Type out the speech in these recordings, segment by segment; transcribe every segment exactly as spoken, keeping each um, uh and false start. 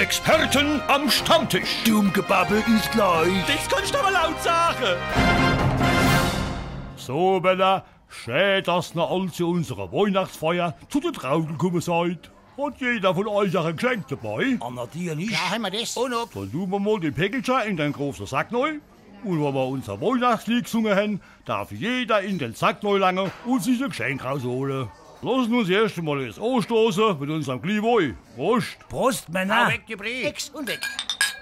Experten am Stammtisch. Dumm Gebabbel is gleich. Des kannsch awwer laut sage. So, Männer, schää, dass ner all zu unserer Weihnachtsfeier zu de Traudel kumme seid. Hot jeder vun eich ach e Gschenk debei? Ah, natierlich. Klar hämmer des. Un ob. Dann du mer mol die Päckelcher in den große Sack nei. Un wann mer unser Weihnachtslied gsunge hän, derf jeder in den Sack nei lange un sich e Gschenk raushole. Losse mer uns erscht emol jetzt anstoße mit unserm Gliehwoi. Prost! Prost, Männer! Hau weg, die Bree. Nix un weg.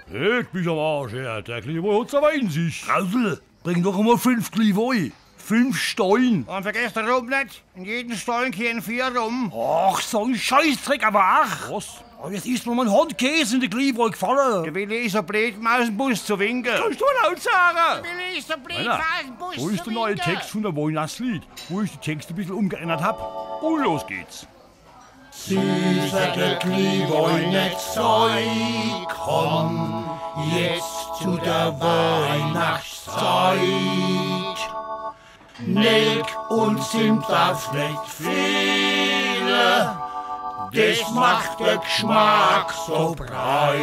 Leck mich am Arsch, her. Der Gliehwoi hot's awwer in sich. Traudel, bring noch emol fünf Gliehwoi. Fünf Stein. Un vergesst de Rum net. In jeden Stein gheeren vier Rum. Ach, so e Scheißdreck, awwer ach. Was? Oh, jetzt is mer mei Handkäs in de Gliehwoi gfalle. De Willi is so bleed, mer aus'm Bus zu winke. Kannsch du laut sage. De Willi is so bleed, Männer, mer aus'm Bus zu winke. Wo is de neie Text vun de Weihnachtslied, wo ich die Texte e bissel umgeännert hab? Un los geht's. Süßer de Gliehwoi net sei, komm jetzt zu der Weihnachtszeit. Nelk un Zimt darf net fehle, des macht de Gschmack so breit.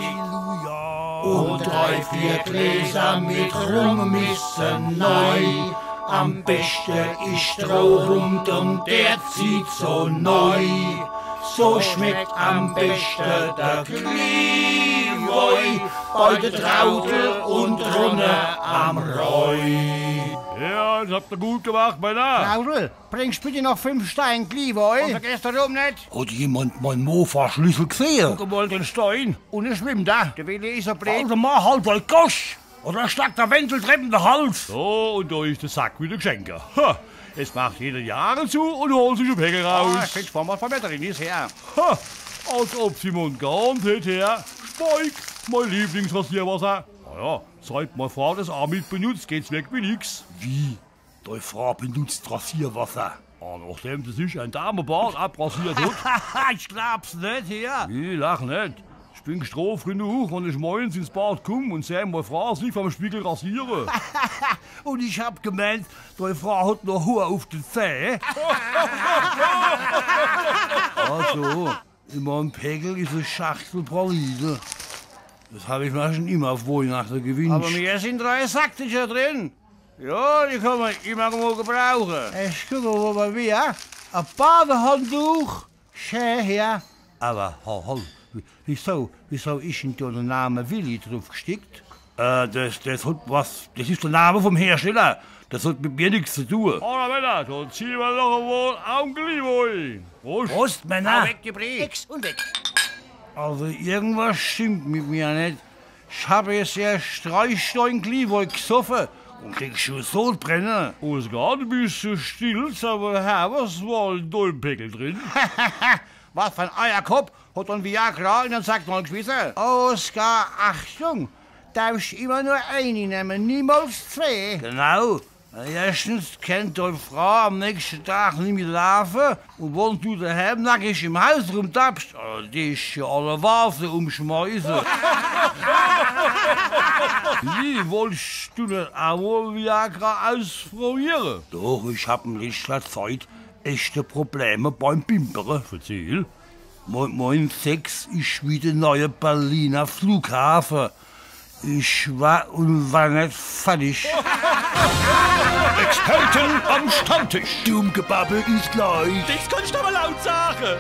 Halleluja. Un drei, vier Gläser mit Rum misse nei. Am beschte is Strohrum, denn der zieht so nei. So schmeckt am beschte de Gliehwoi bei de Traudel unne am Rhoi. Ja, des habt er gut gemacht, Männer. Traudel, bringsch bitte noch fünf Stein Gliehwoi. Un vergesst de Rum net. Hot jemand mein Mofa-Schlüssel gsehe? Guck mol den Stein. Unne schwimmt er. De Willi is so bleed. Also mach halt dei Gosch. Oder steckt de Wendeltrepp in de Hals. So, un do is de Sack mit de Gschenke. Ha, jetzt macht jeder die Aache zu un holt sich e Päckel raus. Ah, ich find, fahr mol vor mer drin is, her. Ha, als ob, Simon, ganz net her. Speik, mei Lieblingsrasierwasser. Na ja, seit mei Fraa des aa mit benutzt, geht's wirklich nix. Wie? Dei Fraa benutzt Rasierwasser? Ah, nachdem se sich en Damebart abrasiert hot. Ich glaab's net, her. Nee, lach net. Ich bin gstroft genug, wann ich morjens ins Bad kumm un seh mei Fraa sich vorm Spiegel rasiere. Un ich hab gemeent, dei Fraa hot noch Hoor uf de Zäh. Also, in meim Päckel is e Schachtel Praline. Des hab ich mer schun immer uf Weihnachte gewünscht. Awwer mir sin drei Sackticher drin. Ja, die kann mer immer mol gebrauche. Ich guck mol bei mir. E Badehandtuch. Schää, her. Awwer, ho, ho, wie-, wieso, wieso is dann do de Name Willi druf gstickt? Äh, des, des hot was, des is de Name vum Hersteller. Des hot mit mir nix zu tun. Alla Männer, dann ziehe mer noch emol am Gliehwoi. Prost. Prost, Männer. Hau weg, die Bree. Nix un weg. Also, irgendwas stimmt mit mir net. Ich hab jetzt erscht drei Stein Gliehwoi gsoffe un krieg schun Sodbrenne. Oscar, du bisch so still, sag mol, her, was war dann do im Päckel drin? Was fer en Eierkopp hot dann Viagra in de Sack nei gschmisse? Oscar, Achtung! Derfsch immer nur eeni nemme, niemols zwee. Genau. Erschtens kennt dei Fraa am nächschte Dag nimmi laafe un wann du dehääm nackig im Haus rumtappsch, oh, die is jo alle Vase umschmeiße. Wie, wollsch du net aa mol Viagra ausprobiere? Doch, ich hab in letschter Zeit echte Probleme beim Pimpere. Verzehl. Moin, moin, Sex is wie de neie Berliner Flughafe. Ich war un war net fertig. Experten am Stammtisch. Dumm Gebabbel is gleich. Des kannsch awwer laut sage.